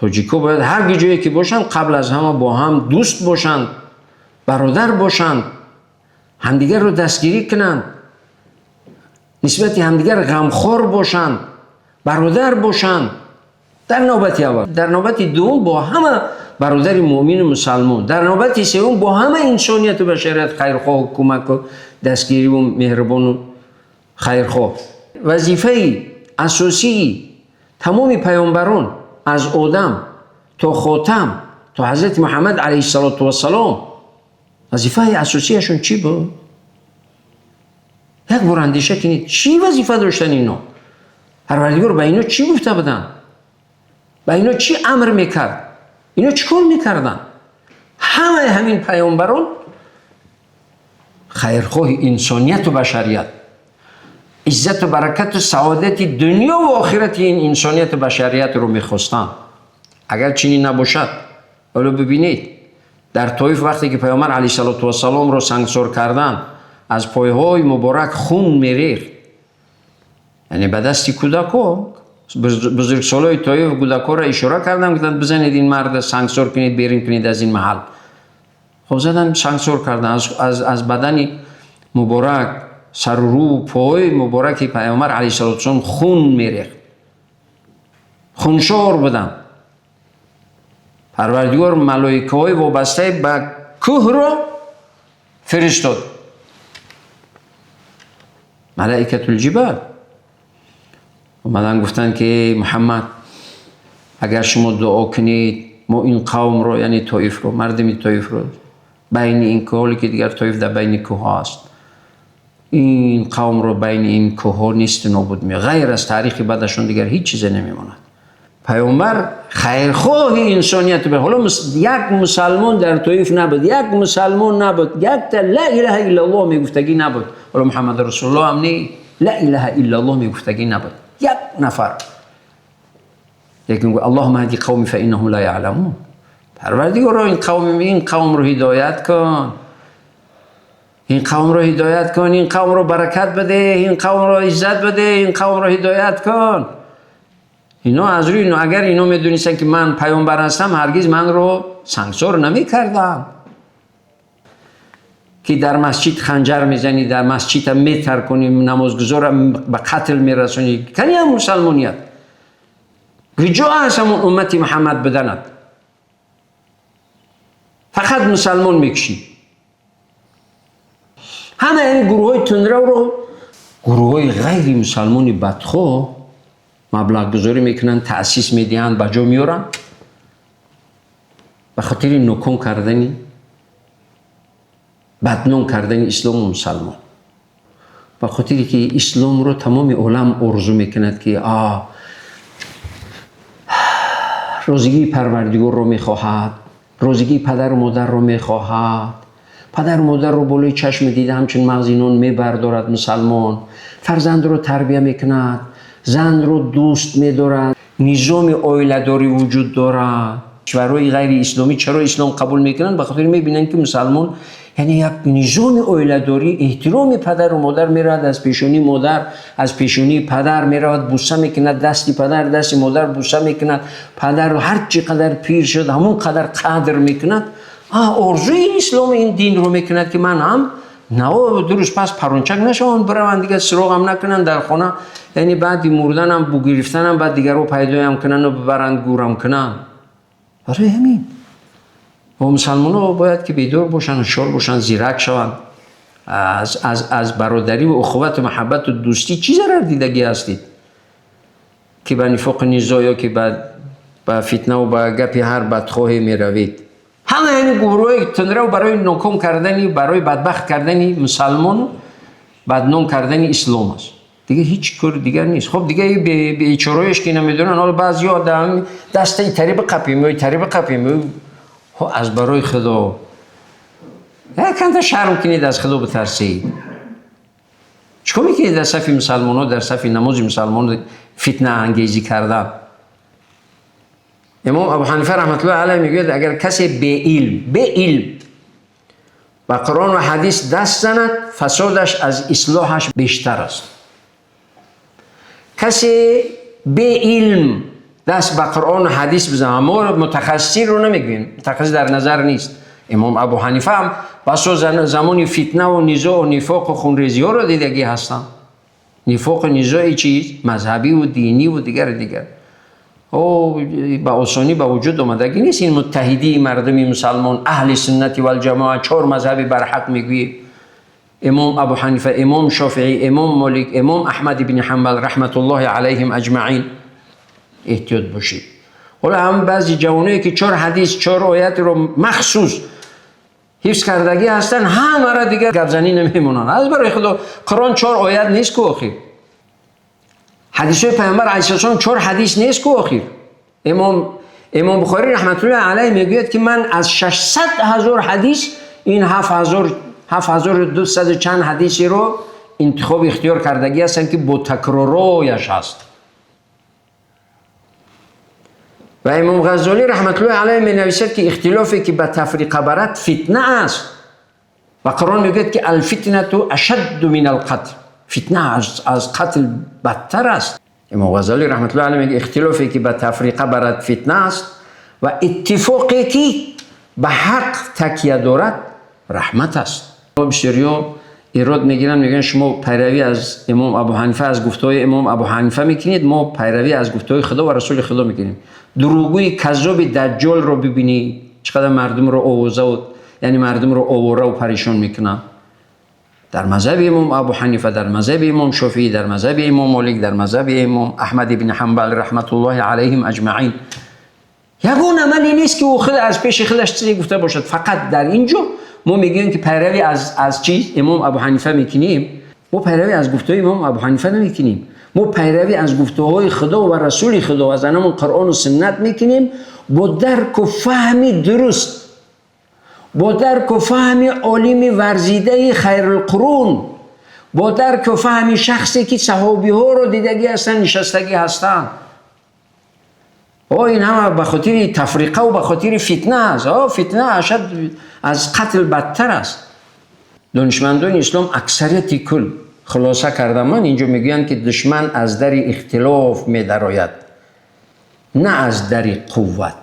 Тоҷикҳо бояд ҳар ҷое ки бошанд, қабл аз ҳама бо ҳам дӯст бошанд, бародар бошанд, ҳамдигарро дастгирӣ кунанд, нисбати ҳамдигар ғамхор бошанд, бародар бошанд. Дар навбати аввал, дар навбати дуввум бо ҳама бародари мӯъмин ва мусулмон, дар навбати севвум бо ҳама инсоният ва башарият хайрхоҳ ва кӯмак ва дастгирӣ ва меҳрубон ва хайрхоҳ. Вазифаи асосии тамоми паёмбарон аз Одам то Хотам то Ҳазрати Муҳаммад алайҳиссалоту вассалом, вазифаи асосиашон чӣ буд? Як бор андеша кунед, чӣ вазифа доштанд инҳо? Парвардигор ба инҳо чӣ гуфта буданд? Ба инҳо чӣ амр мекард? Инҳо чӣ кор мекарданд? Ҳама ҳамин паёмбарон хайрхоҳи инсоният ва башарият, иззат ва баракат ва саодати дунё ва охирати ин инсоният ва башариятро мехостанд. Агар чунин набошад, ҳоло бибинед, дар Тоиф вақте ки паёмбар алайҳиссалоту вассаломро сангсор карданд, аз пойҳои муборак хун мерехт, яъне ба дасти кӯдакҳо. Бузургсолои Тоиф кӯдакҳоро ишора карданд, гуфтанд: «Бизанед ин марда, сангсор кунед, берун кунед аз ин маҳал». Хоб, заданд, сангсор карданд, аз бадани муборак, сару рӯ, пойҳои мубораки паёмбар алайҳиссалоту вассалом хун мерехт, хуншор буданд. Парвардигор малоикаҳои вобастаи ба кӯҳро фиристод, малаикатул ҷибал омадан, гуфтанд ки: «Муҳаммад, агар шумо дуо кунед, мо ин қавмро, яъне Тоифро, мардуми Тоифро, байни ин кӯҳ, ки дигар Тоиф дар байни кӯҳҳо аст, ин қавмро байни ин кӯҳҳо несту нобуд, ғайр аз таърихи бадашон дигар ҳеҷ чизе намемонад». Паёмбар хайрхоҳи инсоният, ҳоло як мусалмон дар Тоиф набуд, як мусалмон набуд, якта ла илаҳа иллаллоҳ мегуфтагӣ набуд. Ҳоло Муҳаммад расулуллоҳ ҳам не, ла илаҳа иллаллоҳ мегуфтагӣ набуд як нафар. Лекин аллоҳумма ҳди қавми фаиннаҳум ла яъламун. Парвардигоро, ин қавмро ҳидоят кун, ин қавмро ҳидоят кун, ин қавмро баракат бидеҳ, ин қавмро иззат бидеҳ, ин қавмро ҳидоят кун. Ино аз рӯи, агар ино медонистанд, ки ман паёмбар ҳастам, ҳаргиз манро сангсор намекарданд. Ки дар масҷид ханҷар мезанӣ, дар масҷида метарконӣ, намозгузорро ба қатл мерасонӣ, кани ҳам мусалмоният? Куҷо аст ҳамон уммати Муҳаммад буданат? Фақат мусалмон мекушӣ. Ҳама ин гурӯҳҳои тундравро гурӯҳҳои ғайри мусалмони бадхоҳ маблағгузорӣ мекунанд, таъсис медиҳанд, ба ҷо меоранд ба хотири ноком кардани, бадном кардани ислому мусалмон, ба хотире ки исломро тамоми олам орзу мекунад, ки а розигии Парвардигорро мехоҳад, розигии падару модарро мехоҳад, падару модарро болои чашми дида ҳамчун мағзи нон мебардорад, мусалмон фарзандро тарбия мекунад, занро дӯст медорад, низоми оиладорӣ вуҷуд дорад. Кишварҳои ғайри исломӣ чаро ислом қабул мекунанд? Ба хотире мебинанд, ки мусалмон, яъне як низоми оиладорӣ, эҳтироми падару модар, меравад аз пешонии модар, аз пешонии падар меравад, буса мекунад, дасти падар, дасти модар буса мекунад, падар ҳар чӣ қадар пир шуд, ҳамон қадар қадр мекунад. Орзуи ислом, ин динро мекунад, ки ман ҳам наво 2 рӯз пас парончак нашаванд, бираванд, дигар суроғам накунанд дар хона, яъне баъди мурданам, бугирифтанам, баъд дигарро пайдоям кунанду бибаранд, гӯрам кунанд. Барои ҳамин ва мусалмонҳо бояд ки бедор бошанд, ҳушёр бошанд, зирак шаванд. Аз бародарӣ ва ухувату маҳаббату дӯстӣ чӣ зарар дидагӣ ҳастед, ки ба нифоқу низо ё ки ба фитнаву ба гапи ҳар бадхоҳе меравед? Ҳама ҳамин гурӯҳҳои тундрав барои ноком кардани, барои бадбахт кардани мусалмону бадном кардани ислом аст, дигар ҳеҷ кори дигар нест. Хоб, дигар бечораёш ки намедонанд, ҳоло баъзеҳо дастаи тари биқапем ё тари биқапем. Аз барои Худо, яканда шарм кунед, аз Худо битарсед. Чӣ кор мекунед дар сафи мусалмонҳо, дар сафи намози мусалмон фитнаангезӣ кардан? Имом Абу Ҳанифа раҳматуллоҳи алайҳ мегӯяд: агар касе беилм, беилм ба Қуръон ва ҳадис даст занад, фасодаш аз ислоҳаш бештар аст. Касе беилм Даст ба Қуръон ва ҳадис бизанад. Мо мутахассисро намегӯем, мутахассис дар назар нест. Имом Абу Ҳанифа ҳам басо замони фитна ва низоъ ва нифоқ ва хунрезиҳоро дидагӣ ҳастанд. Нифоқ ва низои чиз мазҳабӣ ва динӣ ва дигар дигар. Ӯ ба осонӣ ба вуҷуд омадагӣ нест. Ин муттаҳидии мардуми мусалмон, аҳли суннати вал ҷамоа, чор мазҳаби барҳақ мегӯем. Имом Абу Ҳанифа, Имом Шофеӣ, Имом Молик, Имом Аҳмад ибни Ҳанбал раҳматуллоҳи алайҳим аҷмаин. Эҳтиёт бошед. Ҳоло ҳам баъзе ҷавоное ки чор ҳадис, чор оятро махсус ҳифз кардагӣ ҳастанд, ҳамаро дигар гапзанӣ намемонанд. Аз барои Худо, Қуръон чор оят нест ку охир. Ҳадисҳои Паёмбар алайҳиссалом чор ҳадис нест ку охир. Имом Бухорӣ раҳматуллоҳи алайҳ мегӯяд, ки ман аз 600 000 ҳадис ин 7200 чанд ҳадисеро интихоб ихтиёр кардагӣ ҳастанд, ки бо такрорҳояш ҳаст. Ва Имом Ғаззолӣ раҳматуллоҳи алайҳ менависад, ки ихтилофе ки ба тафриқа барад, фитна аст. Ва Қуръон мегӯяд, ки алфитнату ашадду мин алқатл. Фитна аз қатл бадтар аст. Имом Ғаззолӣ раҳматуллоҳи алайҳ мегӯяд, ихтилофе ки ба тафриқа барад, фитна аст ва иттифоқе ки ба ҳақ такя дорад, раҳмат аст. Бисёриҳо эрод мегиранд, мегӯянд, шумо пайравӣ аз Имом Абу Ҳанифа, аз гуфтаҳои Имом Абу Ҳанифа мекунед, мо пайравӣ аз гуфтаҳои Худо ва Расули Худо мекунем. Дурӯғгӯи каззоби Даҷҷолро бибинӣ, чӣ қадар мардумро овоза, яъне мардумро овора ва парешон мекунад. Дар мазҳаби Имом Абу Ҳанифа, дар мазҳаби Имом Шофеӣ, дар мазҳаби Имом Молик, дар мазҳаби Имом Аҳмад ибни Ҳанбал раҳматуллоҳи алайҳим аҷмаин ягон амале нест, ки ӯ худ аз пеши худаш чизе гуфта бошад. Фақат дар ин ҷо мо мегӯем, ки пайравӣ аз чиз Имом Абу Ҳанифа мекунем. Мо пайравӣ аз гуфтаҳои Имом Абу Ҳанифа намекунем, мо пайравӣ аз гуфтаҳои Худо ва Расули Худо, аз анамон Қуръону суннат мекунем, бо дарку фаҳми дуруст, бо дарку фаҳми олими варзидаи хайрулқурун, бо дарку фаҳми шахсе ки саҳобиҳоро дидагӣ ҳастанд, нишастагӣ ҳастанд. О, ин ҳама ба хотири тафриқаву ба хотири фитна аст. О, фитна ашад аз қатл бадтар аст. Донишмандони ислом аксарияти кул хулоса кардам ман инҷо, мегӯянд, ки душман аз дари ихтилоф медарояд, на аз дари қувват.